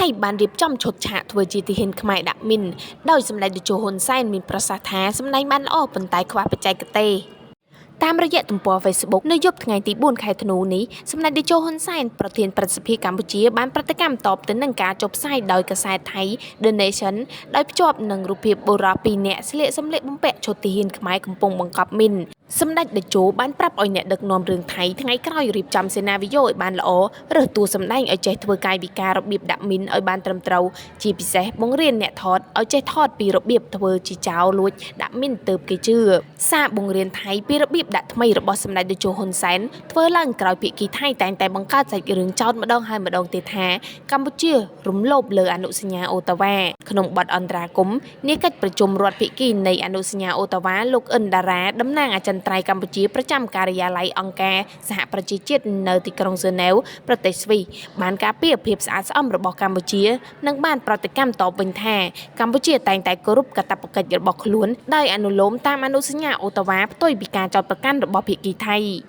ថៃបានរៀបចំឈុតឆាកធ្វើជាទាហានខ្មែរដាក់មីនដោយសម្ដេចតេជោហ៊ុនសែនមានប្រសាសន៍ថាសម្ដែងបានល្អប៉ុន្តែខ្វះបច្ចេកទេសតាមរយៈទំព័រ Facebook នៅយប់ថ្ងៃទី4ខែធ្នូនេះសម្ដេចតេជោហ៊ុនសែនប្រធានព្រឹទ្ធសភាកម្ពុជាបានប្រតិកម្មតបទៅនឹងការចុះផ្សាយដោយកាសែតថៃ The Nation ដោយភ្ជាប់នឹងរូបភាពបុរសពីរនាក់ស្លៀកសម្លៀកបំពាក់ឈុតទាហានខ្មែរកំពុងបង្កប់មីនសម្ដេចតេជោបានប្រាប់ឲ្យអ្នកដឹកនាំរឿងថៃថ្ងៃក្រោយរៀបចំសេណារីយ៉ូឲ្យបានល្អរើសតួសម្ដែងឲ្យចេះធ្វើកាយវិការរបៀបដាក់មីនឲ្យបានត្រឹមត្រូវជាពិសេសបង្រៀនអ្នកថតឲ្យចេះថតពីរបៀបធ្វើជាចោរលួចដាក់មីនទៅគេជឿសារបង្រៀនថៃពីរបៀបដាក់ថ្មីរបស់សម្ដេចតេជោហ៊ុនសែនធ្វើឡើងក្រោយភាគីថៃតែងតែបង្កើតសាច់រឿងចោទម្ដងហើយម្ដងទៀតថាកម្ពុជារំលោភលើអនុសញ្ញាអូតាវ៉ាក្នុងបទអន្តរាគមន៍នៃកិច្ចប្រជុំរដ្ឋភាគីនៃអនុសញ្ញាអូតាវ៉ាលោកអិនដារ៉ាតំណាងអចិន្ត្រៃយ៍កម្ពុជាប្រចាំការិយាល័យអង្គការសហប្រជាជាតិនៅទីក្រុងហ្សឺណែវប្រទេសស្វីសបានការពារភាពស្អាតស្អំរបស់កម្ពុជានិងបានប្រតិកម្មតបវិញថាកម្ពុជាតែងតែគោរពកាតព្វកិច្ចរបស់ខ្លួនដោយអនុលោមតាមអនុសញ្ញាអូតាវ៉ាផ្ទុយពីការចោទប្រកាន់របស់ភាគីថៃ។